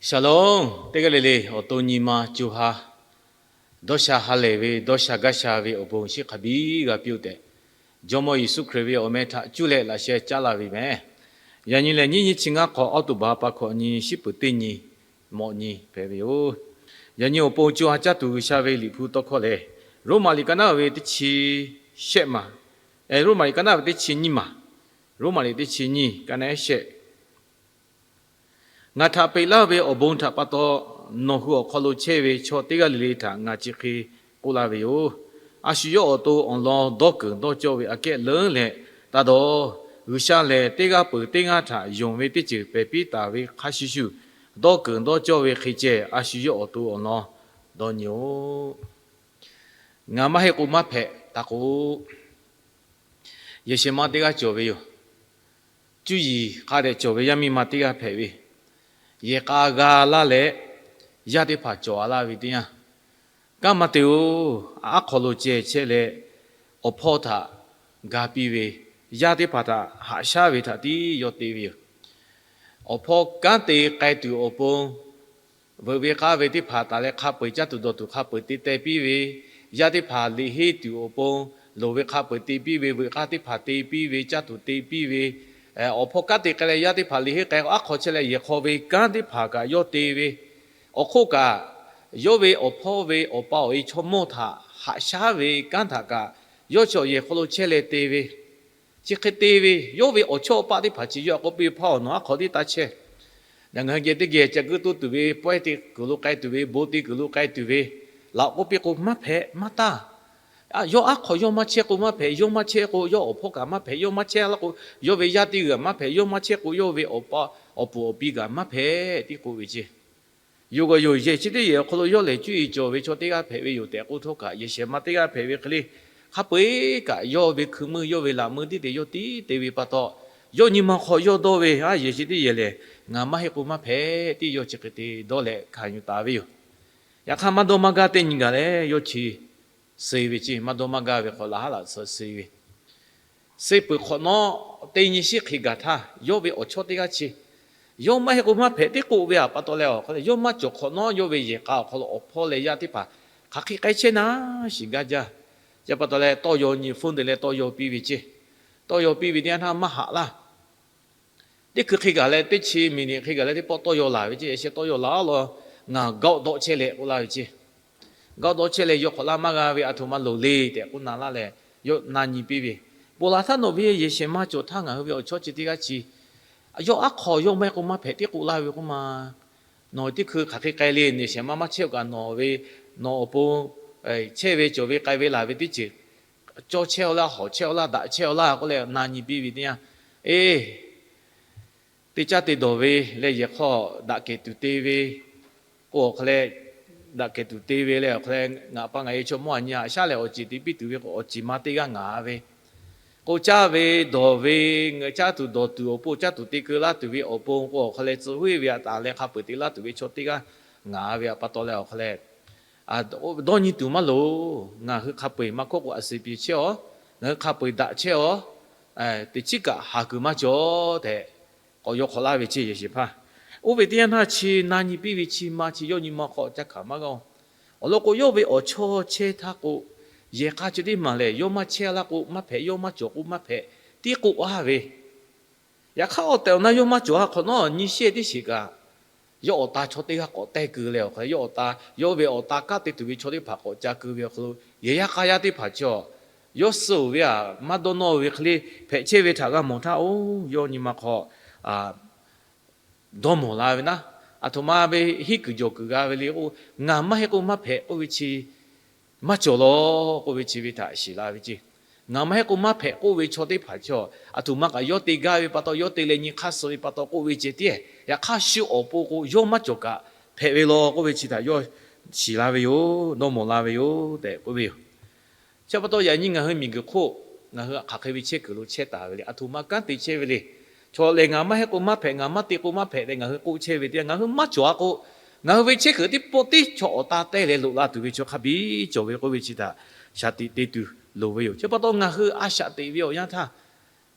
Shalom, teˇ g'aˇ le le awˬ to nyi ma co ha dawˇ sha ha lehˬ ve, dawˇ sha gaˇ sha ve awˬ bon chi hk'a biˇ g'a piˇ-oˆ tehꞈ, Jawˇmawˇ Yeˍsuˆ Hkriꞈ ve awˬ meh htaꞈ cuˇ leh laꞈ sheh caˉ laˇ ve meh. Yaꞈ nyi lehˬ, nyiˇ nyi chi ngaˇ hk'awꞈ, October pa hkawꞈ nyi, shiˉ peuˍ teˇ nyi, mawꞈ nyi hpehꞈ ve yoˬ. Yaꞈ nyi awˬ pon co ha caˇ tuˬ G'uiˬsha ve Liꞈ hpu tawˇ hkawˇ lehˬ, Roˉmaꞈ liꞈ ka naˉ ve teˇ chi shehˆ maˬ, Roˉmaꞈ liꞈ ka naˉ ve teˇ chi nyiˇ maˬ, Roˉmaꞈ liꞈ teˇ chi nyiˇ ka naˉ shehˆ. Ngaˬ htaꞈ peꞈ laˇ ve awˬ bon htaꞈ pa taw, nawˬ hui awˬ hk'aw lo chehˇ ve chaw teˇ g'aˇ le le htaꞈ ngaˬ chi hk'e k'oˆ laˇ ve yoˬ. A shu yawˇ awˬ to awˬ lawn dawˇ keunˍ dawˇ cawˇ ve aꞈ kehˉ leuˉ leh, taˇ dawˇ. G'uiˬsha lehˬ, teˇ g'aˇ peuˬ teˇ g'aˇ htaꞈ yonˍ ve teˇ ceuˬ pehˬ piˇ taˍ ve hk'a shuˍ shuˍ, dawˇ keunˍ dawˇ cawˇ ve hk'e ceh a shu yawˇ awˬ to awˬ lawn dawˇ nyi-oˆ. Ngaˬ maˇ heˆ k'o maˇ hpehꞈ taˇ k'oˆ. Yehˬ shehˍ ma teˇ g'aˇ cawˬ ve yoˬ. Cuˇ yiˍ hk'a dehꞈ cawˬ ve yaˇ miˇ ma teˇ g'aˇ hpehꞈ ve, yehˬ k'a g'a laˇ leh, yaˇ teˇ hpaˍ cawˬ a laˇ ve teˇ yanˇ, kanˉ maˇ te-oˬ, aˉ hk'aw lo ceh chehˇ leh, awˬ hpawˇ htaꞈ ga piˇ ve, yaˇ teˇ hpaˍ htaꞈ haꞈ shaˉ ve htaꞈ tiˉ yawˇ te ve yoˬ. Awˬ hpawˇ kanˉ te k'ai tuˬ awˬ pon, veuꞈ ve k'aˇ ve teˇ hpaˍ taˍ leh hk'a peu-eˬ caˇ tuˬ dawˬ tuˬ hk'a peu-eˬ te teh piˇ ve, yaˇ teˇ hpaˍ liꞈ henˇ tuˬ awˬ pon, loˍ ve hk'a peu-eˬ te piˇ ve, veuꞈ k'aˇ teˇ hpaˍ te piˇ ve, caˇ tuˬ te piˇ ve, awˬ hpawˇ kanˉ te k'ai leh yaˇ teˇ hpaˍ liꞈ henˇ k'ai, aˉ hk'aw chehˇ leh yehˬ hk'aw ve kanˉ teˇ hpaˍ kaꞈ yawˇ te ve, awˬ hk'oˆ kaꞈ, yawˇ ve awˬ hpawˇ ve awˬ pa awˬ e chaw mawˇ htaꞈ haꞈ shaˉ ve kanˉ htaꞈ kaꞈ, yawˇ chaw yehˬ hk'aw lo chehˇ leh te ve, chi hk'e te ve, yawˇ ve awˬ chawˇ awˬ paˆ teˇ hpaˍ chi yawˇ htaꞈ k'oˆ piˇ ve, Hpaˇ-oˬ, nawˬ aˉ hk'aw tiˉ taˇ chehˇ. Yaꞈ ngaˬ hui geh teˇ geh ca guiˇ toˇ tuˬ ve, pawehˇ te kuiˬ lo k'ai tuˬ ve, bon te kuiˬ lo k'ai tuˬ ve, laꞈ k'oˆ piˇ k'o, maˇ hpehꞈ maˇ taˇ. Yawˇ aˉ hk'aw yawˇ maˇ chehˇ k'o maˇ hpehꞈ, yawˇ maˇ chehˇ k'o yawˇ awˬ hpawˇ kaꞈ maˇ hpehꞈ, yawˇ maˇ chehˇ laˇ k'o yawˇ ve yaˇ teˇ g'aˇ maˇ hpehꞈ, yawˇ maˇ chehˇ k'o yawˇ ve awˬ pa awˬ puˍ awˬ pi kaꞈ maˇ hpehꞈ tiˉ k'oˆ ve ceˇ. Yoˬ g'aꞈ yoˬ, yehˬ chi teˇ yehˬ awˬ hk'aw lo yawˇ lehˬ cuˇ yiˍ cawˬ ve chaw teˇ g'aˇ hpehꞈ ve yoˬ tehꞈ k'oˆ htawˇ kaꞈ, yehˬ shehˍ ma teˇ g'aˇ hpehꞈ ve hk'e le, hk'a peu-eˬ kaꞈ yawˇ ve hkui meuˇ yawˇ ve laꞈ meuˇ tiˉ te yawˇ tiˉ te ve pa taw, yawˇ nyi ma hk'aw yawˇ dawˇ ve, a yehˬ chi teˇ yehˬ lehˬ ngaˬ maˇ heˆ k'o maˇ hpehꞈ tiˉ yawˇ chi hk'e te dawˇ leh hkanˍ yuˬ taˍ ve yoˬ. Yaꞈ hk'aˇ maˇ dawˇ maˇ gaˇ teˇ nyi gaˬ leh yawˇ chi suh ve ceˇ, maˇ dawˇ maˇ gaˇ ve hk'aw laꞈ haˉ laꞈ suh suh ve, suh peuˬ hk'awꞈ nawˉ teˇ nyi shiˉ hk'e gaˬ htaˇ, yawˇ ve awˬ chawˇ teˇ g'aˇ chi, yawˇ maˇ heˆ k'o maˇ hpehꞈ tiˉ k'oˆ ve pa taw leh, awˬ hk'aw leh yawˇ maˇ cawˬ hk'awꞈ nawˉ yawˇ ve yehˬ k'a awˬ hk'aw lo awˬ hpawˇ leh yaˇ teˇ hpaˍ hk'aˬ hk'e k'ai chehˇ na shiˍ gaˇ jaˇ. Chi pa taw leh tawˇ yaw nyi, phone te leh tawˇ yaw piˇ ve ceˇ. Tawˇ yaw piˇ ve teˇ yanˇ htaˇ maˇ haꞈ laˇ. Teˇ hkui hk'e gaˬ leh teˇ chi miˬniꞈ hk'e gaˬ leh teˇ pawˆ tawˇ yaw laˬ ve ceˇ. Yaꞈ sheh tawˇ yaw laˬ-a law, ngaˬ gauˇ dawˆ chehˇ leh k'oˆ laˇ ve ceˇ. Gauˇ dawˆ chehˇ leh yawˇ hk'awꞈ laˇ maˇ g'a ve, aˬ htoꞈ ma loˍ le tehꞈ k'oˆ na laˇ leh, yawˇ na nyi piˇ ve, Ponˬ laˬ htaˇ nawˬ ve yehˬ shehˍ ma cawˬ htaˇ ngaˬ hui ve awˬ chawˇ chi teˇ g'aˇ chi, yawˇ aˉ hk'aw yawˇ maˇ heˆ k'o maˇ hpehꞈ tiˉ k'oˆ laˇ ve k'oˆ ma. Nawˬ teˇ hkui hk'aˬ hk'e k'ai le, yehˬ shehˍ ma maˇ chehˇ-oˬ kaꞈ nawˬ ve, nawˬ awˬ pon chehˇ ve cawˬ ve k'ai ve laˬ ve teˇ ceuˬ cawˇ chehˇ-aw laˇ, hawˍ chehˇ-aw laˇ, daꞈ chehˇ-aw laˇ k'oˆ leh na nyi piˇ ve teˇ yanˇ, eˬ, teˇ caˉ te dawˬ ve leh yehˬ hk'aw daꞈ kehˬ tuˬ te ve, k'o awˬ hk'aw leh, daꞈ kehˬ tuˬ te ve leh awˬ hk'aw leh ngaˬ pa ngaˬ e chaw mawˇ a nyi haꞈ shaˉ leh awˬ ceˬ te piˇ tuˬ ve k'o, awˬ ceˬ ma teˇ g'aˇ ngaˬ ve k'o, caˇ ve dawˬ ve, caˇ tuˬ dawˬ tuˬ awˬ pon, caˇ tuˬ te keu laˇ tuˬ ve awˬ pon k'o, awˬ hk'aw leh tcuh huiˉ ve htaꞈ taˍ leh hk'a peu-eˬ te laˇ tuˬ ve chaw teˇ g'aˇ ngaˬ ve pa taw leh awˬ hk'aw leh, dawˇ nyi tuˬ maˇ loˍ. Ngaˬ hui hk'a peu-eˬ maˇ hkawˇ k'o, a suˍ piˍ chehˇ-aw, ngaˬ hui hk'a peu-eˬ daꞈ chehˇ-aw, teꞈ chiˉ kaꞈ haˍ kuiˬ maˇ cawˬ tehꞈ k'awꞈ yaw hk'awꞈ laˇ ve ceˇ, yehˬ shehˍ hpaˇ. Oˇ ve teˇ yanˇ htaˇ chi na nyi piˇ ve chi ma chi yawˇ nyi ma hk'aw ca hkanˍ maˇ g'a-oˬ. Awˬ lawn k'o, yawˇ ve awˬ chawˇ chehˇ htaˇ k'o, yehˬ k'a chi teˇ maˬ lehˬ yawˇ maˇ chehˇ laˇ k'o maˇ hpehꞈ, yawˇ maˇ cawˬ k'o maˇ hpehꞈ tiˉ k'oˆ a ve. Yaꞈ hk'aˇ awˬ tehˬ awˬ na yawˇ maˇ cawˬ a hk'awꞈ nawˉ nyi shehˇ teˇ shiˍ kaꞈ, yawˇ awˬ ta chaw teˇ g'aˇ k'awꞈ teh keu leh awˬ hk'aw leh, yawˇ awˬ ta, yawˇ ve awˬ ta kanˉ te tuˬ ve chaw teˇ hpaˍ k'awꞈ ca keu ve awˬ hk'aw lo, yehˬ yaˇ k'a yaˇ teˇ hpaˍ chi-a, yawˇ suh-oˬ ve htaꞈ maˇ dawˇ nawˇ ve hk'e le hpehꞈ chehˇ ve htaꞈ g'a mawˬ htaˇ, oˇ yawˇ nyi ma hk'aw dawˇ mawˬ la ve naˉ, aˬ htoꞈ ma ve hiˉ kuiˬ jawˬ kuiˬ g'a ve le k'o, ngaˬ maˇ heˆ k'o maˇ hpehꞈ k'oˆ ve chi maˇ cawˬ law k'oˆ ve chi ve htaꞈ shiˍ la ve ceˇ. Ngaˬ maˇ heˆ k'o maˇ hpehꞈ k'oˆ ve chaw teˇ hpaˍ chi-a, aˬ htoꞈ ma kaꞈ yawˇ te gaˇ ve pa taw, yawˇ te leh nyi hk'aˇ suh ve pa taw k'oˆ ve ceh tiˉ, yaꞈ hk'aˇ shu awˬ pon k'o yawˇ maˇ cawˬ kaꞈ hpehꞈ ve law k'oˆ ve chi htaꞈ yawˇ shiˍ la ve yoˬ, dawˇ mawˬ la ve yoˬ tehꞈ k'oˆ ve yoˬ. Chi pa taw yaꞈ nyi ngaˬ hui miˬguiˬ hk'oˆ ngaˬ hui hk'aˬ hk'e ve chehˇ kuiˬ lo chehˇ taˍ ve le. Aˬ htoꞈ ma kanˉ te chehˇ ve le. Chaw lehˬ ngaˬ maˇ heˆ k'o maˇ hpehꞈ, ngaˬ maˇ te k'o maˇ hpehꞈ tehꞈ ngaˬ hui k'oˆ chehˇ ve teˇ yanˇ, ngaˬ hui maˇ cawˬ a k'o, ngaˬ hui ve chehˇ kuiˬ teˇ pawˆ teˇ chaw awˬ ta teh leh loꞈ la tuˬ ve chaw hk'a biˇ cawˬ ve k'oˆ ve chi htaꞈ shaˍ tiꞈ te tuˬ loˍ ve yoˬ. Chi pa taw ngaˬ hui a shaꞈ teꞈ ve awˬ yanˇ htaˇ,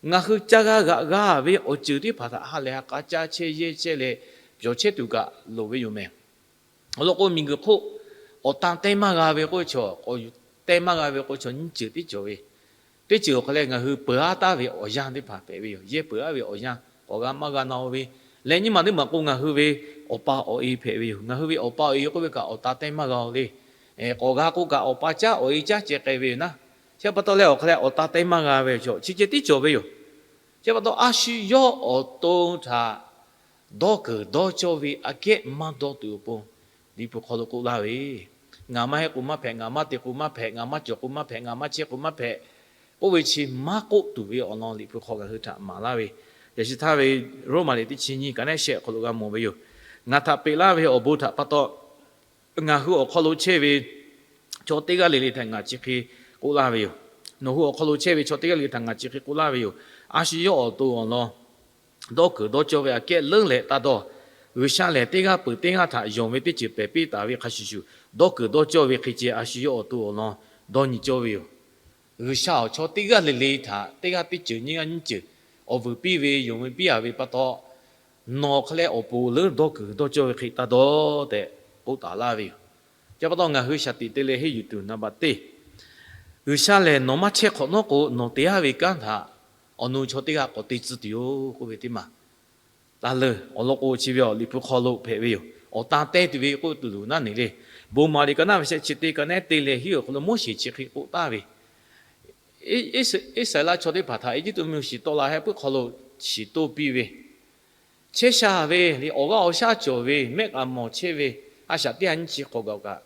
ngaˬ hui ca g'a g'aꞈ g'a ve awˬ ceuˬ teˇ hpaˍ htaꞈ ha lehˬ ha k'a caˇ chehˇ yehˇ chehˇ leh, yawˬ chehˇ tuˬ kaꞈ loˍ ve yoˬ mehˍ. Awˬ lawn k'o, miˬguiˬ hk'oˆ awˬ tan teh maˇ g'a ve k'oˆ ve chaw, awˬ teh maˇ g'a ve k'o, chaw nyiˇ ceuˬ tiˉ cawˬ ve. Teˇ ceuˬ awˬ hk'aw leh ngaˬ hui peuˬ aˉ taˍ ve awˬ yanˇ teˇ hpaˍ hpehꞈ ve yoˬ. Yehˇ peuˬ aˉ ve awˬ yanˇ k'awꞈ g'a maˇ g'a na-o ve. Leh nyiˇ maˬ teˇ maˬ k'o, ngaˬ hui ve awˬ pa awˬ e hpehꞈ ve yoˬ. Ngaˬ hui ve awˬ pa awˬ e k'oˆ ve kaꞈ awˬ tan teh maˇ g'a-o le. K'awꞈ g'a k'o kaꞈ, awˬ pa caˉ awˬ e caˉ ceh k'ai ve yoˬ naˉ. Chi pa taw leh awˬ hk'aw leh awˬ tan teh maˇ g'a ve chaw chi ceh tiˉ cawˬ ve yoˬ. Chi pa taw, a shu yawˇ awˬ to htaꞈ dawˇ keunˍ dawˇ cawˇ ve aꞈ kehˉ maˇ dawˇ tuˬ awˬ pon, Liꞈ hpu hk'aw lo k'oˆ laˇ ve, Ngaˬ maˇ heˆ k'o maˇ hpehꞈ, ngaˬ maˇ te k'o maˇ hpehꞈ, ngaˬ maˇ cawˬ k'o maˇ hpehꞈ, ngaˬ maˇ chehˇ k'o maˇ hpehꞈ, k'oˆ ve chi maˇ k'oˆ tuˬ ve awˬ lawn Liꞈ hpu hk'aw ngaˬ hui htaꞈ maˍ laˇ ve, yaꞈ shi htaˇ ve Roˉmaꞈ liꞈ teˇ chi nyiˇ ka neˉ shehˆ awˬ hk'aw lo g'a mawˬ ve yoˬ. Ngaˬ htaꞈ peꞈ laˇ ve awˬ bon htaꞈ pa taw, ngaˬ hui awˬ hk'aw lo chehˇ ve chaw teˇ g'aˇ le le htaꞈ ngaˬ chi hk'e k'oˆ laˇ ve yoˬ. Nawˬ hui awˬ hk'aw lo chehˇ ve chaw teˇ g'aˇ le le htaꞈ ngaˬ chi hk'e k'oˆ laˇ ve yoˬ. A shu yawˇ awˬ to awˬ lawn dawˇ keunˍ dawˇ cawˇ ve aꞈ kehˉ leuˉ leh taˇ dawˇ. G'uiˬsha lehˬ, teˇ g'aˇ peuˬ teˇ g'aˇ htaꞈ yonˍ ve teˇ ceuˬ pehˬ piˇ taˍ ve hk'a shuˍ shuˍ, dawˇ keunˍ dawˇ cawˇ ve hk'e ceh a shu yawˇ awˬ to awˬ lawn dawˇ nyi cawˇ ve yoˬ. G'uiˬsha awˬ chaw teˇ g'aˇ le le htaꞈ teˇ g'aˇ teˇ ceuˬ nyiˇ g'aˇ nyiˇ ceuˬ awˬ vuiˬ piˇ ve, yonˍ ve piˇ a ve pa taw, nawˬ hk'aˬ leh awˬ pon leuˉ dawˇ keunˍ dawˇ cawˇ ve hk'e taˇ dawˇ tehꞈ k'oˆ taˍ laˇ ve yoˬ. Chi pa taw ngaˬ hui shaˍ tiꞈ te leh henˇ yuˬ tuˬ naˍ baꞈ teˇ, G'uiˬsha lehˬ nawˬ maˇ chehˇ hk'awꞈ nawˉ k'o, nawˬ te-a ve kanˉ htaꞈ awˬ nu chaw teˇ g'aˇ k'awꞈ te tcuh tuˬ yoˬ k'oˆ ve teˇ maˬ taˇ leuˬ. Awˬ lawn k'o, chi ve awˬ Liꞈ hpu hk'aw lo hpehꞈ ve yoˬ. Awˬ tan teh tuˬ ve k'oˆ tuˬ loˬ naˉ neˬ le. Bon maˍ liꞈ ka naˉ ve shehˆ chi teˇ ka neˉ te leh hiˉ awˬ hk'aw lo Moˉseˍ chi hk'e k'oˆ taˍ ve, Iˉsaˍreˍlaˆ chaw teˇ hpaˍ htaꞈ Eˇjiˇtuꞈ mvuhˇmiˬ shiˍ tawˆ la heh puiˉ hk'aw lo shiˍ toˇ piˇ ve, chehˇ sha ve le, awˬ g'aˇ awˬ shaˉ cawˬ ve, mehˆ k'a mawˬ chehˇ ve, a shaꞈ teˇ ha nyiˇ chi hk'awꞈ gaˬ kaꞈ,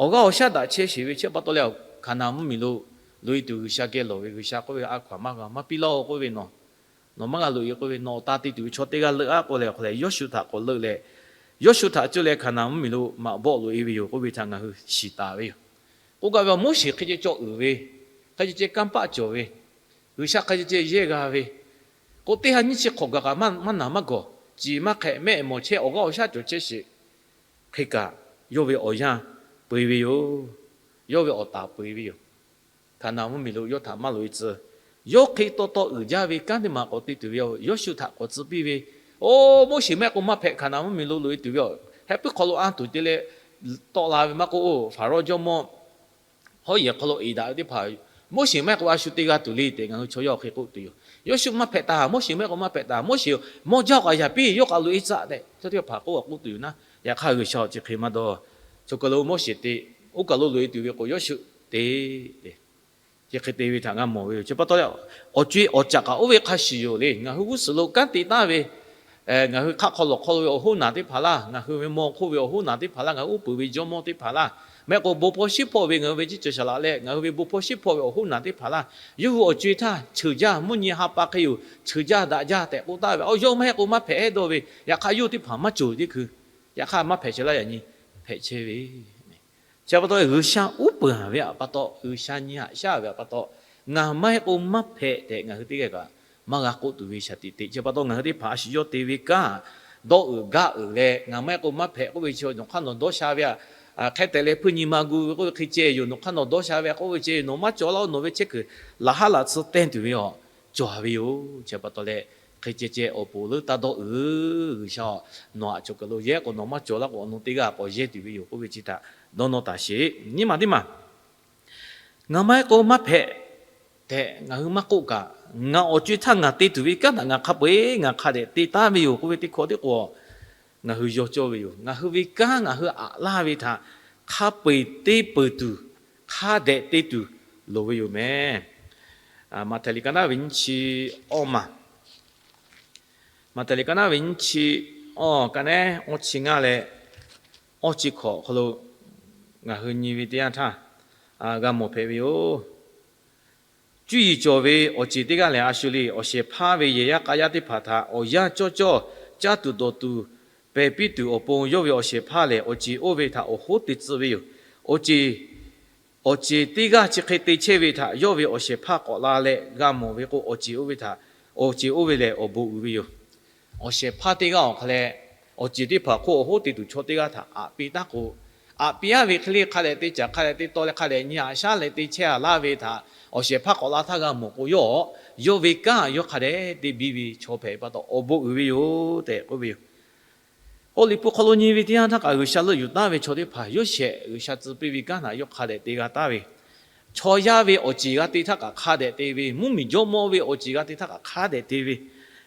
awˬ g'aˇ awˬ shaˉ daꞈ chehˇ sheˍ ve, chi pa taw leh Hkaˍnanˍ mvuhˇmiˬ lo loꞈ-e tuˬ G'uiˬsha geh lawˬ ve, G'uiˬsha k'oˆ ve, A hkaw-anˬ maˇ g'a, maˇ piˇ laˇ-oˬ k'oˆ ve, nawˬ, nawˬ maˇ g'a loꞈ-e k'oˆ ve, nawˬ awˬ tan te tuˬ ve chaw teˇ g'aˇ leuˆ-a k'oˆ leh, awˬ hk'aw leh Yawˇshuˆ htaꞈ k'awꞈ leuˆ leh, Yawˇshuˆ htaꞈ cuˇ leh Hkaˍnanˍ mvuhˇmiˬ lo maꞈ bawˆ loꞈ-e ve yoˬ k'oˆ ve htaꞈ ngaˬ hui shiˍ taˍ ve yoˬ. K'oˆ gaˇ ve, Moˉseˍ hk'e ceh cawˬ uiˍ ve, hk'e ceh ceh kanˇ paˆ cawˬ ve, G'uiˬsha hk'e ceh ceh yehˇ g'a ve, k'o teˇ ha nyiˇ chi hk'awꞈ gaˬ kaꞈ maˇ naˬ maˇ gawˬ, ciˍ maˇ hk'ehꞈ, mehˆ mawˬ chehˇ, awˬ g'aˇ awˬ shaˉ cawˬ chehˇ sheˍ. Hk'e kaꞈ yawˇ ve awˬ yanˇ peu-e ve yoˬ. Yawˇ ve awˬ taˍ peu-e ve yoˬ. Hkaˍnanˍ mvuhˇmiˬ lo yawˇ htaꞈ maˇ loꞈ-e tcuh. Yawˇ hk'e taw taw uiˍ jaˇ ve kanˉ teˇ maˬ k'awꞈ te tuˬ ve Yawˇshuˆ htaꞈ k'awꞈ tcuh piˇ ve, Oˇ, Moˉseˍ maˇ heˆ k'o maˇ hpehꞈ, Hkaˍnanˍ mvuhˇmiˬ lo loꞈ-e tuˬ ve, heh puiˉ hk'aw lo anˇ tuˬ te leh tawˆ la ve maˇ k'oˆ, Hpaˍrawˇ jawˇmawˇ hawˉ yehˬ hk'aw lo eˍ daꞈ ve teˇ hpaˍ, Moˉseˍ maˇ heˆ k'o a shu te g'a tuˬ le tehꞈ ngaˬ hui chaw yaˇ hk'e k'oˆ tuˬ yoˬ. Yawˇshuˆ maˇ hpehꞈ taˍ, Moˉseˍ maˇ heˆ k'o maˇ hpehꞈ taˍ, Moˉseˍ mawˇ jaˇ k'aꞈ yaꞈ piˇ, yawˇ k'aꞈ loꞈ-e tcuh tehꞈ chaw teˇ hpaˍ k'oˆ k'oˆ tuˬ yoˬ naˉ. Yaꞈ hk'aˇ G'uiˬsha awˬ chi hk'e maˇ dawˇ. Chaw kaˬ lo Moˉseˍ te, oˇ kaˬ lo loꞈ-e tuˬ ve k'o Yawˇshuˆ te, chi hk'e te ve htaꞈ g'a mawˬ ve yoˬ. Chi pa taw leh, awˬ co-e awˬ caꞈ kaꞈ oˇ ve hk'a shuˍ yoˬ le. Ngaˬ hui g'uˇ suhˍ lo kanˉ te taˍ ve, ngaˬ hui hk'aˆ hk'aw lawˬ hk'aw lo ve awˬ hoˉ naˬ teˇ hpaˍ laˇ, ngaˬ hui ve maw hk'oˆ ve awˬ hoˉ naˬ teˇ hpaˍ laˇ, ngaˬ hui uˉ peunˍ ve jawˇmawˇ teˇ hpaˍ laˇ, mehˆ k'o bon hpawˇ shiˉ hpawˇ ve ngaˬ hui ve ciˇ cawˬ shaˍ laꞈ leh ngaˬ hui ve bon hpawˇ shiˉ hpawˇ ve awˬ hoˉ naˬ teˇ hpaˍ laˇ, yawˇ hui awˬ co-e htaˇ cheuˬ jaˇ, mvuhˇ nyi ha pa hk'e yoˬ, cheuˬ jaˇ daꞈ jaˇ tehꞈ k'oˆ taˍ ve, Awˬ, yawˇ maˇ heˆ k'o maˇ hpehꞈ hehˉ dawˇ ve, yaꞈ hk'aˇ yawˇ teˇ hpaˍ maˇ cawˬ teˇ hkui, yaꞈ hk'aˇ maˇ hpehꞈ chehˇ laˇ, yaꞈ nyi hpehꞈ chehˇ ve. Chi pa taw G'uiˬsha uˉ peunˍ ve aꞈ pa taw, G'uiˬsha nyi haꞈ shaˉ ve aꞈ pa taw, ngaˬ maˇ heˆ k'o maˇ hpehꞈ tehꞈ ngaˬ hui teˇ g'aˇ kaꞈ maˇ g'a k'oˆ tuˬ ve shaˍ tiꞈ te. Chi pa taw ngaˬ hui teˇ hpaˍ a shu yawˇ te ve kanˉ dawˇ uiˍ gaˇ uiˍ leh, ngaˬ maˇ heˆ k'o maˇ hpehꞈ k'oˆ ve chi, nawˬ hk'aˇ nawˬ dawˇ sha ve aꞈ, hk'e te leh hpuiˇ nyi ma gu ve k'oˆ ve hk'e ceh yoˬ, nawˬ hk'aˇ nawˬ dawˇ sha ve aꞈ k'oˆ ve ceh yoˬ, nawˬ maˇ cawˬ laˇ-oˬ, nawˬ ve chehˇ kuiˬ laꞈ haˉ laꞈ tsuhˇ teh tuˬ ve aꞈ cawˬ ve yoˬ. Chi pa taw leh, hk'e ceh ceh awˬ pon leuˉ taˇ dawˇ uiˍ. G'uiˬsha nawˬ aꞈ cawˬ kaˬ lo yehˇ k'o, nawˬ maˇ cawˬ laˇ k'o, awˬ nu teˇ g'aˇ k'awꞈ yehˇ tuˬ ve yoˬ k'oˆ ve chi htaꞈ dawˇ nawˇ taˍ sheˍ. Nyiˇ maˬ teˇ maˬ, ngaˬ maˇ heˆ k'o maˇ hpehꞈ tehꞈ ngaˬ hui maˇ k'oˆ kaꞈ, ngaˬ awˬ co-e htaˇ ngaˬ te tuˬ ve kanˉ htaꞈ ngaˬ hk'a peu-eˬ ngaˬ hk'a dehꞈ te taˍ ve yoˬ k'oˆ ve teˇ hkawˇ teˇ k'o, ngaˬ hui yawˇ cawˇ ve yoˬ. Ngaˬ hui ve kanˉ ngaˬ hui aꞈ laˇ ve htaꞈ hk'a peu-eˬ te peuˬ tuˬ, hk'a dehꞈ te tuˬ loˍ ve yoˬ mehˍ. Maꞈhtehˍ liꞈ ka naˉ ve nyiˇ chi awˇ maˬ, Maꞈhtehˍ liꞈ ka naˉ ve nyiˇ chi awˇ ka neˉ awˇ chi ngaˇ leh awˇ chi hkawꞈ hk'aw lo ngaˬ hui nyi ve teˇ yanˇ htaˇ, g'a mawˬ hpehꞈ ve yoˬ. Cuˇ yiˍ cawˬ ve awˬ ceˬ teˇ g'aˇ lehˬ, a shu le awˬ shehˍ hpaˇ ve yehˬ yaˇ k'a yaˇ teˇ hpaˍ htaꞈ awˬ yanˇ cawˇ cawˇ caˇ tuˬ dawˬ tuˬ pehˬ piˇ tuˬ awˬ pon, yawˇ ve awˬ shehˍ hpaˇ lehˬ awˬ ceˬ oˇ ve htaꞈ awˬ hoˉ te tcuh ve yoˬ. Awˬ ceˬ, awˬ ceˬ teˇ g'aˇ chi hk'e te chehˇ ve htaꞈ yawˇ ve awˬ shehˍ hpaˇ k'awꞈ la leh g'a mawˬ ve k'o, awˬ ceˬ oˇ ve htaꞈ, awˬ ceˬ oˇ ve lehˬ awˬ bon uiˍ ve yoˬ. Awˬ shehˍ hpaˇ teˇ g'aˇ awˬ hk'a leh, awˬ ceˬ teˇ hpaˍ hk'oˆ awˬ hoˉ te tuˬ chaw teˇ g'aˇ htaꞈ aꞈ piˇ taˉ k'o, aꞈ piˇ-a ve hk'e le hk'a dehꞈ te caˍ, hk'a dehꞈ te taw leh hk'a dehꞈ nyi haꞈ shaˉ leh te chehˇ-a laˇ ve htaꞈ awˬ shehˍ hpaˇ k'awꞈ la htaˇ g'a mawˬ k'o, yawˇ, yawˇ ve kanˉ yawˇ hk'a dehꞈ te biˇ ve chaw hpehꞈ ve pa taw awˬ bon uiˍ ve yoˬ tehꞈ k'oˆ ve yoˬ. K'o, Liꞈ hpu hk'aw lo nyi ve teˇ yanˇ htaˇ kaꞈ, G'uiˬsha leuˆ yuˬ taˍ ve chaw teˇ hpaˍ yawˇ shehˍ G'uiˬsha tcuh piˇ ve kanˉ htaꞈ yawˇ hk'a dehꞈ te g'a taˍ ve, chaw yaˇ ve awˬ ceˬ g'a te htaˇ kaꞈ hk'a dehꞈ te ve, mvuhˇmiˬ jawˇmawˇ ve awˬ ceˬ g'a te htaˇ kaꞈ hk'a dehꞈ te ve,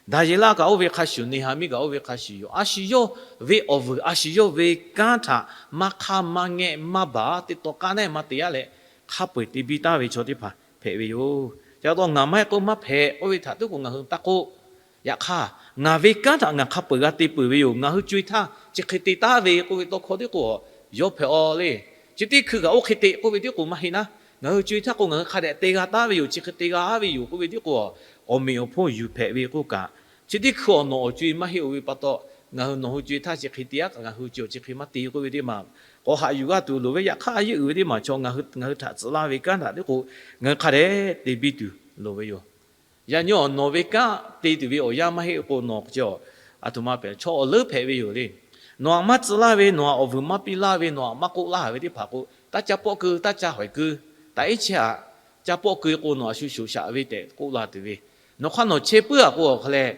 Daˍyeˍlaˆ kaꞈ oˇ ve hk'a shuˍ, Neˍhaˍmiˆ kaꞈ oˇ ve hk'a shuˍ yoˬ. A shu yawˇ ve awˬ vuiˬ, a shu yawˇ ve kanˉ htaꞈ maˇ hk'aˇ maˇ ngehˆ maˇ baˬ teˇ taw k'aˉ naˆ maˇ te aˉ leh, hk'a peu-eˬ te biˇ taˍ ve chaw teˇ hpaˍ hpehꞈ ve yoˬ. Ca taw ngaˬ maˇ heˆ k'o maˇ hpehꞈ k'oˆ ve htaꞈ tiˉ k'o ngaˬ hui taˇ k'oˆ. Yaꞈ hk'aˇ, ngaˬ ve kanˉ htaꞈ ngaˬ hk'a peu-eˬ g'a te peuˬ ve yoˬ. Ngaˬ hui co-e htaˇ chi hk'e te taˍ ve k'oˆ ve tawˇ hkawˇ tiˉ k'o, yawˇ hpehꞈ-aw le. Chi teˇ hkui kaꞈ oˇ hk'e te k'oˆ ve tiˉ k'o maˇ heˆ naˉ, ngaˬ hui co-e htaˇ k'o ngaˬ hui hk'a dehꞈ te g'a taˍ ve yoˬ. Chi hk'e te g'a ve yoˬ k'oˆ ve tiˉ k'o, awˬ meꞈ awˬ hponˇ yuˬ hpehꞈ ve k'oˆ kaꞈ, chi teˇ hkui awˬ nawˬ awˬ co-e maˇ heˆ-oˬ ve pa taw, ngaˬ hui nawˬ hui co-e htaˇ chi hk'e te aˉ kaꞈ ngaˬ hui co-e chi hk'e maˇ te k'oˆ ve teˇ maˬ k'awꞈ haꞈ yuˬ g'a tuˬ loˍ ve. Yaꞈ hk'aˇ, a yeˇ uiˍ ve teˇ maˬ chaw ngaˬ hui htaꞈ tcuh laˇ ve kanˉ htaꞈ tiˉ k'o, ngaˬ hui hk'a dehꞈ te biˇ tuˬ loˍ ve yoˬ. Yaꞈ nyi awˬ nawˬ ve kanˉ te tuˬ ve awˬ yanˇ maˇ heˆ k'o, nawˬ chi aˬ htoꞈ ma hpehꞈ, chaw awˬ leuˉ hpehꞈ ve yoˬ le. Nawˬ htaꞈ maˇ tcuh laˇ ve, nawˬ htaꞈ awˬ vuiˬ maˇ piˇ laˇ ve, nawˬ htaꞈ maˇ k'oˆ laˇ ve teˇ hpaˍ k'o, taˇ ca pawˆ keu, taˇ ca hawehˬ keu, taꞈ iˉ chehˇ aꞈ, ca pawˆ keu k'o nawˬ a shu shoˍ shaꞈ ve tehꞈ k'oˆ la tuˬ ve, nawˬ hk'aˇ nawˬ chehˇ puiˉ-a k'o, awˬ hk'a leh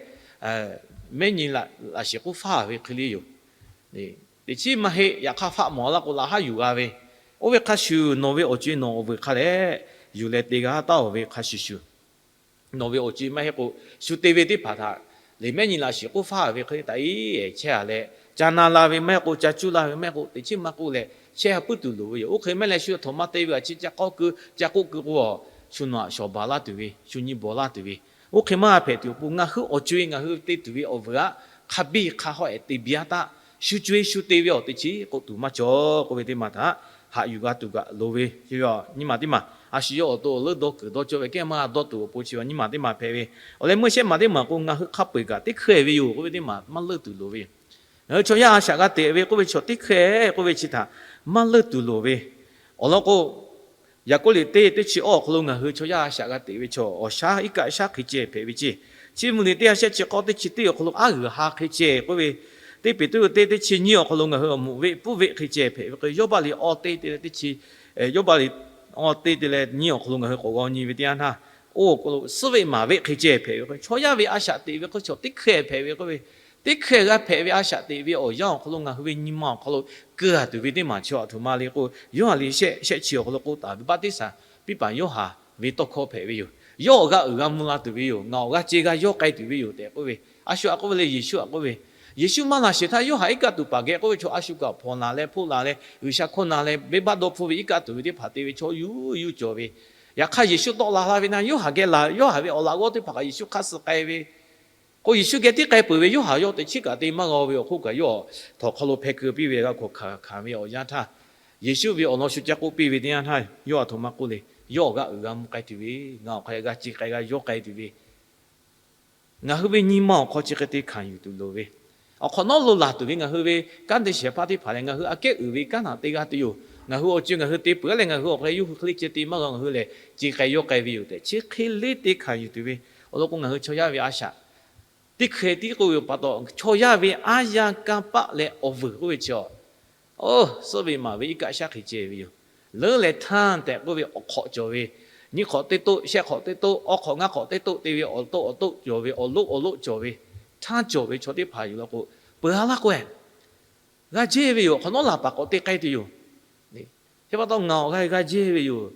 mehˉ nyi laꞈ shiˍ k'oˆ faˇ ve hk'e le yoˬ. Teꞈ chiˉ maˇ heˆ. Yaꞈ hk'aˇ, faˆ mawˬ laˇ k'o laꞈ haˉ yuˬ g'a ve, oˇ ve hk'a shuˍ nawˬ ve awˬ co-e nawˬ awˬ vuiˬ hk'a dehꞈ yuˬ leh te g'a taˉ-oˬ ve hk'a shuˍ shuˍ, nawˬ ve awˬ co-e maˇ heˆ k'o, shu te ve teˇ hpaˍ htaꞈ lehˬ mehˉ nyi laꞈ shiˍ k'oˆ faˇ ve hk'e le taꞈ iˉ chehˇ-a leh, ca na la ve maˇ heˆ k'o, ca cuˇ la ve maˇ heˆ k'o, teꞈ chiˉ maˇ k'oˆ leh chehˇ puiˉ tuˬ loˍ ve yoˬ. Oˇ hk'e maˇ leh shu htaꞈ maˇ te ve, a chi ca k'awˆ keu, ca k'oˆ keu k'o, shu nawˬ htaꞈ shawˍ baˬ laˇ tuˬ ve, shu nyi bawˬ laˇ tuˬ ve, oˇ hk'e maˇ g'a hpehꞈ tuˬ awˬ pon, ngaˬ hui awˬ co-e ngaˬ hui te tuˬ ve awˬ vuiˬ aꞈ hk'a biˇ hk'a hawˉ-ehˍ te biˇ-a htaˇ, shu co-e shu te ve awˬ teꞈ chiˉ k'oˆ tuˬ maˇ cawˬ k'oˆ ve teˇ maˬ htaꞈ haꞈ yuˬ g'a tuˬ kaꞈ loˍ ve. Nyi ma teˇ maˬ, a shu yawˇ awˬ to awˬ leuˉ dawˇ kuiˬ dawˇ cawˇ ve kehˉ maˇ g'a dawˇ tuˬ awˬ pon chi nyi ma teˇ maˬ hpehꞈ ve. Awˬ leh meuˇ shehˆ maˬ teˇ maˬ k'o, ngaˬ hui hk'a peu-eˬ kaꞈ teˇ hkui-e ve yoˬ k'oˆ ve teˇ maˬ maˇ leuˆ tuˬ loˍ ve yoˬ. Ngaˬ hui chaw yaˇ a shaꞈ g'a teꞈ ve k'oˆ ve chaw teˇ hkui-e k'oˆ ve chi htaꞈ maˇ leuˆ tuˬ loˍ ve. Awˬ lawn k'o, Yaˍkoˆ liꞈ teˇ teˇ chi awˇ awˬ hk'aw lo ngaˬ hui chaw yaˇ a shaꞈ g'a teꞈ ve chaw awˬ shaˉ iˉ kaˆ shaˉ hk'e ceh hpehꞈ ve ceˇ. Chi mvuh liꞈ teˇ ha shehˆ chi k'awˇ teˇ chi teˇ awˬ hk'aw lo aˉ g'uiˬ ha hk'e ceh k'oˆ ve, teˇ Peˍtruˆ teˇ teˇ chi nyiˇ awˬ hk'aw lo ngaˬ hui awˬ moˍ ve puˉ ve hk'e ceh hpehꞈ ve k'o, Yawˇbaˆ liꞈ awˇ teˇ teˇ chi, Yawˇbaˆ liꞈ awˇ teˇ teˇ leh nyiˇ awˬ hk'aw lo ngaˬ hui k'awꞈ g'aw nyi ve teˇ yanˇ htaˇ, oˇ k'o lo suhˉ veˆ maˍ veˆ hk'e ceh hpehꞈ ve k'o, chaw yaˇ ve a shaꞈ teꞈ ve k'o, chaw teˇ hkui-e hpehꞈ ve k'oˆ ve, teˇ hkui-e g'a hpehꞈ ve a shaꞈ teꞈ ve awˬ yanˇ awˬ hk'aw lo ngaˬ hui ve nyi ma awˬ hk'aw lo keu-a tuˬ ve teˇ maˬ chi aˬ htoꞈ ma le k'o, Yoˇhanˬ liꞈ shehˆ chi awˬ hk'aw lo k'oˆ taˍ ve Baˆtiˆsaˬ piˇ paˍ Yoˇhanˬ ve tawˇ hkawˇ hpehꞈ ve yoˬ. Yawˇ awˬ g'aˇ uiˍ g'a mvuh la tuˬ ve yoˬ. Ngaˬ awˬ g'aˇ ce g'a yawˇ k'ai tuˬ ve yoˬ tehꞈ k'oˆ ve, a shu aꞈ k'oˆ ve leh Yeˍsuˆ aꞈ k'oˆ ve, Yeˍsuˆ maˇ laˬ sheˍ htaˇ Yoˇhanˬ iˉ kaˆ tuˬ paˍ geh k'oˆ ve chaw a shu kaꞈ hpawnˬ laˬ leh hpoˆ laˬ leh G'uiˬsha hkawˇ na leh venˇbaˆ dawˇ hpfuhˇ ve iˉ kaˆ tuˬ ve teˇ hpaˍ te ve chaw yuˬ yuˬ cawˬ ve. Yaꞈ hk'aˇ, Yeˍsuˆ tawˆ la la ve na Yoˇhanˬ geh laˬ, Yoˇhanˬ ve awˬ laꞈ g'awˇ teˇ hpaˍ kaꞈ Yeˍsuˆ hk'aˇ suh k'ai ve k'o, Yeˍsuˆ geh tiˉ k'ai peuˬ ve Yoˇhanˬ yawˇ teꞈ chiˉ kaꞈ te maˇ g'a ve awˬ hk'oˆ kaꞈ, yawˇ htawnˍ hk'aw lo hpeh keu piˇ ve g'a hkawꞈ hkanˍ ve awˬ yanˇ htaˇ, Yeˍsuˆ ve awˬ lawn shu ca k'oˆ piˇ ve teˇ yanˇ htaˇ, yawˇ aˬ htoꞈ ma k'oˆ le. Yawˇ awˬ g'aˇ uiˍ g'a mvuh k'ai tuˬ ve, ngaˬ awˬ hk'aw g'a ce k'ai g'a yawˇ k'ai tuˬ ve, ngaˬ hui ve nyi ma awˬ hk'aw chi hk'e te hkanˍ yuˬ tuˬ loˍ ve, awˬ hk'awꞈ nawˉ lo laˬ tuˬ ve ngaˬ hui ve kanˉ te shehˍ hpaˇ teˇ hpaˍ lehˬ, ngaˬ hui aꞈ kehˉ uiˍ ve kanˉ htaꞈ te g'a tuˬ yoˬ. Ngaˬ hui awˬ co ngaˬ hui te peuˬ-a leh, ngaˬ hui awˬ hk'aw yawˇ hui hk'e le ceh te maˇ g'a, ngaˬ hui lehˬ ce k'ai yawˇ k'ai ve yoˬ tehꞈ, chi hk'e le te hkanˍ yuˬ tuˬ ve. Awˬ lawn k'o, ngaˬ hui chaw yaˇ ve a shaꞈ teˇ hkui tiˉ k'oˆ ve yoˬ pa taw, chaw yaˇ ve aˉ yanˇ kanˇ paˆ leh awˬ vuiˬ k'oˆ ve chi aˬ, oˇ suhˉ ve maˍ ve iˉ kaˆ shaˉ hk'e ceh ve yoˬ. Leuˉ leh htanˇ tehꞈ k'oˆ ve awˬ hk'awꞈ cawˬ ve, nyiˇ hk'awꞈ teˇ toˆ, shehˆ hk'awꞈ teˇ toˆ, awˇ hk'awꞈ ngaˇ hk'awꞈ teˇ toˆ te ve awˬ toˆ awˬ toˆ cawˬ ve, awˬ loˆ awˬ loˆ cawˬ ve, htanˇ cawˬ ve chaw teˇ hpaˍ yoˬ law k'o, peuˬ-a laˇ k'o-e, g'a jehˇ ve yoˬ. Hk'awꞈ nawˉ laˬ paˍ k'awꞈ te k'ai tuˬ yoˬ. Chi pa taw ngaˬ awˬ g'aˇ g'a jehˇ ve yoˬ.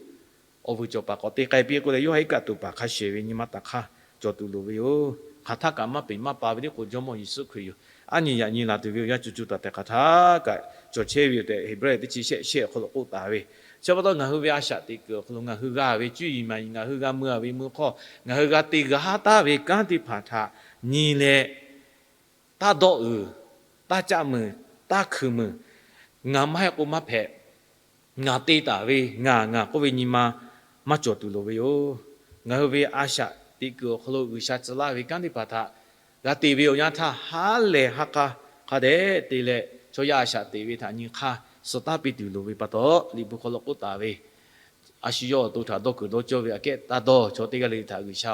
Awˬ vuiˬ cawˬ paˍ k'awꞈ te k'ai piˇ k'oˆ leh, yawˇ ha iˉ kaˆ tuˬ paˍ hk'a shehˍ ve nyi ma taꞈ hk'aˇ cawˬ tuˬ loˍ ve yoˬ. Hk'aˬ htaˇ kaꞈ maˇ peˬ maˇ pa ve teˇ k'o, Jawˇmawˇ Yeˍsuˆ Hkriꞈ yoˬ. Aˉ nyi yaꞈ nyi laˬ tuˬ ve awˬ yanˇ co co taˍ tehꞈ hk'aˬ htaˇ kaꞈ cawˬ chehˇ ve yoˬ tehꞈ, Heˍbrehˇ teˇ chi shehˆ shehˆ awˬ hk'aw lo k'oˆ taˍ ve. Chi pa taw ngaˬ hui ve a shaꞈ teꞈ kuiˬ awˬ hk'aw lo ngaˬ hui g'a ve cuˇ yiˍ maˍ yiˍ, ngaˬ hui g'a mui-a ve mui hk'aw, ngaˬ hui g'a te g'a haˉ taˍ ve kanˉ teˇ hpaˍ htaꞈ nyi leh, taˇ dawˆ uiˍ, taˇ caˆ muiˬ, taˇ hkui muiˬ, ngaˬ maˇ heˆ k'o maˇ hpehꞈ, ngaˬ te taˍ ve ngaˬ ngaˬ k'oˆ ve nyi ma maˇ cawˬ tuˬ loˍ ve yoˬ. Ngaˬ hui ve a shaꞈ teꞈ kuiˬ awˬ hk'aw lo G'uiˬsha tcuh laˇ ve kanˉ teˇ hpaˍ htaꞈ g'a te ve awˬ yanˇ htaˇ, ha lehˬ ha k'a hk'a dehꞈ te leh, chaw yaˇ a shaꞈ teꞈ ve htaꞈ nyi hk'aˇ suh taˍ piˇ tuˬ loˍ ve pa taw, Liꞈ hpu hk'aw lo k'oˆ taˍ ve, a shu yawˇ awˬ to htaꞈ dawˇ kuiˬ dawˇ cawˇ ve aꞈ kehˉ taˇ dawˇ, chaw teˇ g'aˇ le le htaꞈ G'uiˬsha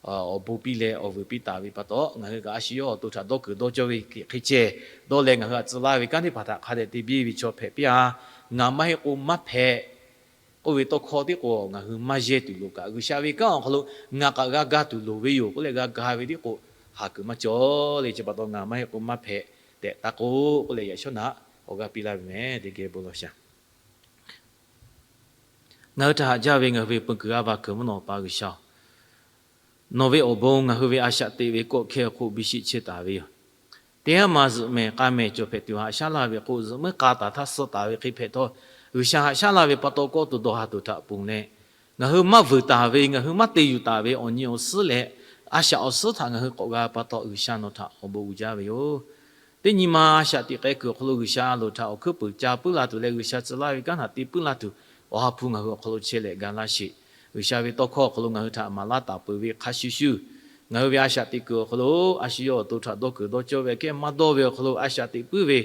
awˬ bon piˇ leh awˬ vuiˬ piˇ taˍ ve pa taw, ngaˬ hui kaꞈ a shu yawˇ awˬ to htaꞈ dawˇ kuiˬ dawˇ cawˇ ve hk'e ceh dawˇ leh, ngaˬ hui htaꞈ tcuh laˇ ve kanˉ teˇ hpaˍ htaꞈ hk'a dehꞈ te biˇ ve chaw hpehꞈ piˇ-a. Ngaˬ maˇ heˆ k'o maˇ hpehꞈ k'oˆ ve tawˇ hkawˇ tiˉ k'o, ngaˬ hui maˇ yehˇ tuˬ loˍ kaꞈ, G'uiˬsha ve kanˉ awˬ hk'aw lo ngaˬ kaꞈ g'a ga tuˬ loˍ ve yoˬ k'oˆ leh g'a ga ve tiˉ k'o, haˍ kuiˬ maˇ cawˬ le. Chi pa taw ngaˬ maˇ heˆ k'o maˇ hpehꞈ tehꞈ taˇ k'oˆ k'oˆ leh, yaꞈ shawˉ naꞈ awˬ g'aˇ piˇ laˇ ve meh. Teˇ geh bon lawˬ shaˍ. Ngaˬ hui htaꞈ haꞈ jaˇ ve ngaˬ hui ve peu kuiˬ g'aˇ va kuiˬ mvuhˇ naw Awˬ pa G'uiˬsha-oˬ, nawˬ ve awˬ bon ngaˬ hui ve a shaꞈ teꞈ ve kawˆ hkehˇ awˬ hk'oˆ biˇ shiˆ chehˇ taˍ ve yoˬ. Teˇ haˉ ma zuhꞈ mehˍ k'a mehˍ cawˬ hpehꞈ tuˬ haꞈ shaˉ laˇ ve k'o, zuhꞈ muiˉ k'a taˍ htaˇ suh taˍ ve hk'e hpehꞈ htawˇ, G'uiˬsha haꞈ shaˉ laˇ ve pa taw kawˆ tuˬ dawˇ ha tuˬ htaꞈ ponˬ leh, ngaˬ hui maˇ vuiˬ taˍ ve, ngaˬ hui maˇ te yuˬ taˍ ve awˬ nyi awˬ suhˉ leh a shaꞈ awˬ suhˉ htaꞈ ngaˬ hui k'awꞈ g'a pa taw, G'uiˬsha nawˬ htaꞈ awˬ bon uiˍ jaˇ ve yoˬ. Teˇ nyi ma a shaꞈ teꞈ k'ai kuiˬ awˬ hk'aw lo G'uiˬsha loˍ htaꞈ awˬ hkuiˉ puiˍ ca puiˉ la tuˬ leh, G'uiˬsha tcuh laˇ ve kanˉ htaꞈ te puiˉ la tuˬ, Awˬ ha hpu ngaˬ hui awˬ hk'aw lo chehˇ leh ga laˇ sheˍ. G'uiˬsha ve tawˇ hkawˇ awˬ hk'aw lo ngaˬ hui htaꞈ maˍ laˇ taˍ peuˬ ve hk'a shuˍ shuˍ, ngaˬ hui ve a shaꞈ teꞈ kuiˬ awˬ hk'aw lo a shu yawˇ awˬ to htaꞈ dawˇ kuiˬ dawˇ cawˇ ve aꞈ kehˉ maˇ dawˇ ve awˬ hk'aw lo a shaꞈ teꞈ puiˉ ve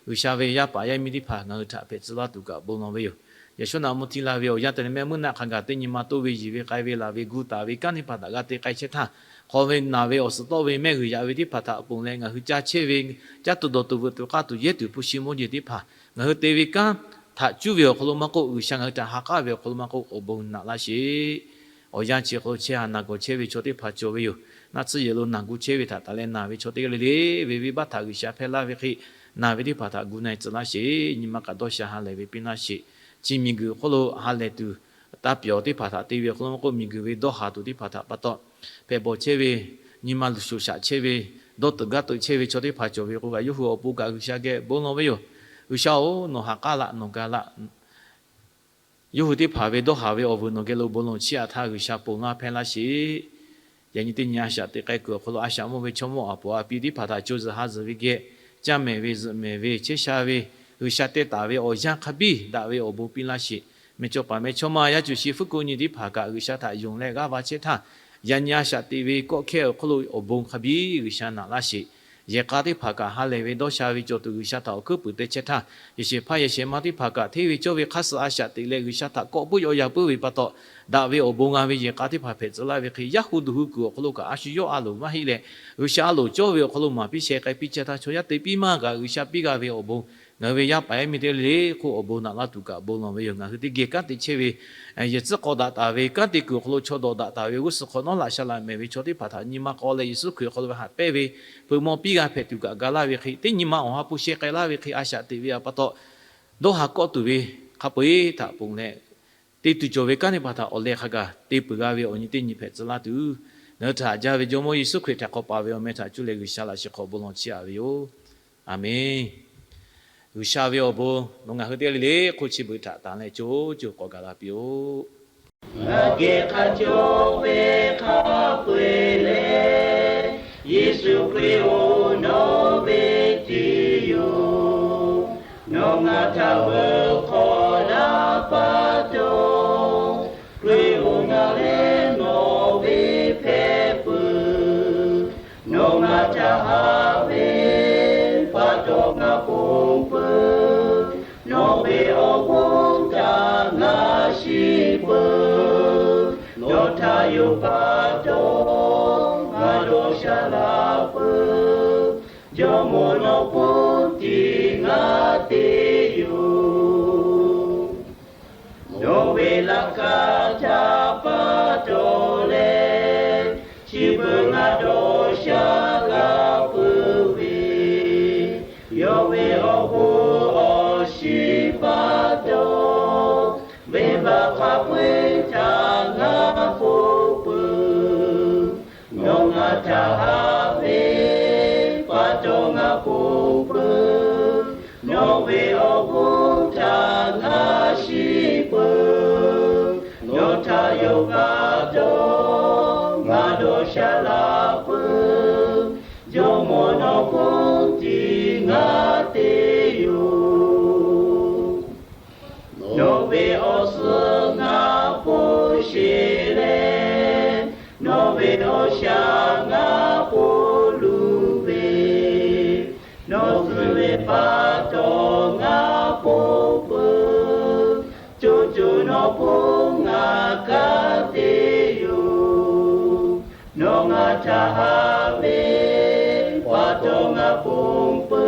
G'uiˬsha ve yaˇ paˍ yaˇ miˇ teˇ hpaˍ ngaˬ hui htaꞈ hpehꞈ tcuh laˇ tuˬ kaꞈ bon lawˬ ve yoˬ. Yaꞈ shawˉ naꞈ mvuhˇ hti la ve awˬ yanˇ te leh mehˆ meuˇ naˆ hk'a gaˬ teˇ nyi ma toˇ ve yiˬ ve k'ai ve laˬ ve gu taˍ ve kanˉ teˇ hpaˍ htaꞈ g'a te k'ai chehˇ htaˇ, hk'aw ve naˬ ve awˬ suhˍ tawˆ ve mehˆ g'uiˬ yaꞈ ve teˇ hpaˍ htaꞈ ponˬ leh ngaˬ hui caˇ chehˇ ve, caˇ tuˬ dawˬ tuˬ veuꞈ tuˬ k'aˇ tuˬ yehˇ tuˬ hpu shi mawˇ jeˬ teˇ hpaˍ ngaˬ hui te ve kanˉ htaꞈ cuˇ ve awˬ hk'aw lo maˇ k'oˆ, G'uiˬsha ngaˬ hui htaꞈ ha k'aˉ ve awˬ hk'aw lo maˇ k'oˆ, awˬ bon naꞈ laˇ sheˍ. Awˬ yanˇ chi hk'aw lo chehˇ ha naˬ gawˬ chehˇ ve chaw teˇ hpaˍ cawˬ ve yoˬ. Naˆ tsuhˇ yehˬ lo naˬ gu chehˇ ve htaꞈ taˍ leh naˬ ve chaw teˇ g'aˇ le le ve venˇbaˆ htaꞈ G'uiˬsha hpehˇ laˇ ve hk'e, naˬ ve teˇ hpaˍ htaꞈ gu na-e tcuh laˇ sheˍ. Nyi ma kaꞈ dawˇ sha ha lehˬ ve piˇ laˇ sheˍ. Chi miˬguiˬ hk'oˆ lo ha lehˬ tuˬ, taˇ pyawˬ teˇ hpaˍ htaꞈ te ve awˬ hk'aw lo maˇ k'oˆ, miˬguiˬ ve dawˇ haˍ tuˬ teˇ hpaˍ htaꞈ pa taw, hpehꞈ bawˬ chehˇ ve, nyi ma luˬ shoˍ shaꞈ chehˇ ve, dawˇ teuꞈ gaˇ teuꞈ chehˇ ve chaw teˇ hpaˍ cawˬ ve k'o kaꞈ, yawˇ hui awˬ pon kaꞈ G'uiˬsha geh bon lawˬ ve yoˬ. G'uiˬsha-oˬ, nawˬ ha k'aˉ laꞈ nawˬ ga laꞈ. Yawˇ hui teˇ hpaˍ ve dawˇ haˍ ve awˬ vuiˬ nawˬ geh lo bon lawˬ chiˇ aꞈ htaˇ, G'uiˬsha ponˬ laˇ hpehˇ laˇ sheˍ. Yaꞈ nyi teˇ nyi a shaꞈ teꞈ k'ai kuiˬ awˬ hk'aw lo a shaꞈ mawˇ ve chaw mawˇ aˬ poˍ aˬ pi teˇ hpaˍ htaꞈ co zuhˬ ha zuhˬ ve geh, caˇ mehˍ ve zuhꞈ mehˍ ve chehˇ sha ve, G'uiˬsha teh taˍ ve awˬ yanˇ hk'a biˇ daꞈ ve awˬ bon piˇ laˇ sheˍ. Meh cawˬ paˍ meh chaw ma yaˇ cuˬ shi fuˉ ko nyi teˇ hpaˍ kaꞈ G'uiˬsha htaꞈ yonˍ leh g'aˇ va chehˇ htaˇ, yaꞈ nyi a shaꞈ teꞈ ve kawˆ hkehˇ awˬ hk'aw lo awˬ bon hk'a biˇ G'uiˬsha naꞈ laˇ sheˍ. Yehˬ k'a teˇ hpaˍ kaꞈ ha lehˬ ve dawˇ sha ve cawˬ tuˬ G'uiˬsha htaꞈ awˬ hkuiˉ puiˍ te chehˇ htaˇ, yehˬ shehˍ hpaˇ yehˬ shehˍ ma teˇ hpaˍ kaꞈ hteˇ ve cawˇ ve hk'aˇ suh a shaꞈ teꞈ leh G'uiˬsha htaꞈ kawˆ puiˉ yaw yaꞈ puiˉ ve pa taw, daꞈ ve awˬ bon g'a ve yehˬ k'a teˇ hpaˍ hpehꞈ tcuh laˇ ve hk'e, yaˇ hu duˬ hu kuiˬ awˬ hk'aw lo kaꞈ a shu yawˇ a loˍ maˇ heˆ leh, G'uiˬsha a loˍ cawˇ ve awˬ hk'aw lo maˍ piˇ sheh k'ai piˇ chehˇ htaˇ, chaw yaˇ te piˇ maˇ kaꞈ G'uiˬsha piˇ g'a ve awˬ bon, ngaˬ hui ve yaˇ paˍ yaˇ miˇ teˇ g'aˇ le le hk'oˆ awˬ bon naꞈ laˇ tuˬ kaꞈ bon lawˬ ve yoˬ. Ngaˬ hui teˇ geh kanˉ te chehˇ ve, yehˬ tcuhˉ k'aw daꞈ taˍ ve kanˉ te kuiˬ awˬ hk'aw lo chaw dawꞈ daꞈ taˍ ve g'uˇ suhˍ hk'awꞈ nawˉ laꞈ sha laꞈ mehˍ ve chaw teˇ hpaˍ htaꞈ nyi ma k'aw leh Yeˍsuˆ Hkriꞈ awˬ hk'aw lo ve haꞈ pehnˇ ve, peu mawˇ piˇ g'a hpehꞈ tuˬ kaꞈ ga laˇ ve hk'e, teˇ nyi ma awˬ ha hpu sheh k'ai laˇ ve hk'e a shaꞈ teꞈ ve pa taw, dawˇ ha kawˆ tuˬ ve hk'a peu-eˬ htaꞈ ponˬ leh, te tuˬ cawˬ ve kanˉ teˇ hpaˍ htaꞈ awˬ leh hk'a gaˬ te peuˬ g'a ve awˬ nyi teˇ nyi hpehꞈ tcuh laˇ tuˬ, ngaˬ hui htaꞈ haꞈ jaˇ ve Jawˇmawˇ Yeˍsuˆ Hkriꞈ htaꞈ hk'aw paˍ ve awˬ meh htaꞈ cuˇ leh G'uiˬsha laꞈ sheh hk'aw bon lawˬ chiˇ aꞈ ve yoˬ. Aˬmenˍ. G'uiˬsha ve awˬ bon nawˬ ngaˬ hui teˇ g'aˇ le le hk'oˆ chi beuꞈ htaꞈ tanˬ leh co co k'awꞈ gaˬ la piˇ-oˆ. Ngaˬ geh hk'a cawˇ ve hk'a peu-eˬ lehˬ, Yeˍsuˆ Hkriꞈ-oˬ, nawˬ ve tiˇ yoˬ. Nawˬ ngaˬ htaꞈ veuꞈ hk'aw laˇ pa taw, Hkriꞈ-oˬ, ngaˬ lehˬ nawˬ ve hpehꞈ peuˬ. Nawˬ ngaˬ htaꞈ haꞈ ve pa taw ngaˬ ponˬ peuˬ. Nawˬ ve awˬ bon htaꞈ ngaˬ shiˍ peuˬ. Nawˬ htaꞈ yonˍ pa taw ngaˬ dawˇ sha laˇ peuˬ. Jawˇmawˇ nawˬ pon tiꞈ ngaˬ te yoˬ. Nawˬ ve laꞈ ka htaꞈ pa taw leh, chi beuꞈ ngaˬ dawˇ sha laˇ peuˬ ve, yawˇ ve awˬ bon awˬ shiˍ pa taw, venˇbaˆ hk'a peu-eˬ htaꞈ ngaˬ ponˬ peuˬ. Nawˬ ngaˬ htaꞈ haꞈ ve pa taw ngaˬ ponˬ peuˬ. Nawˬ ve awˬ bon htaꞈ ngaˬ shiˍ peuˬ. Nawˬ htaꞈ yonˍ pa taw ngaˬ dawˇ sha laˇ peuˬ. Jawˇmawˇ nawˬ pon tiꞈ ngaˬ te yoˬ. Nawˬ ve awˬ suhˍ ngaˬ hpu sheˍ leh, nawˬ ve awˬ shaˍ ngaˬ hpu luˬ ve, nawˬ tcuh ve pa taw ngaˬ ponˬ peuˬ. Co co nawˬ pon ngaˬ kanˉ te yoˬ. Nawˬ ngaˬ htaꞈ haꞈ ve pa taw ngaˬ ponˬ peuˬ.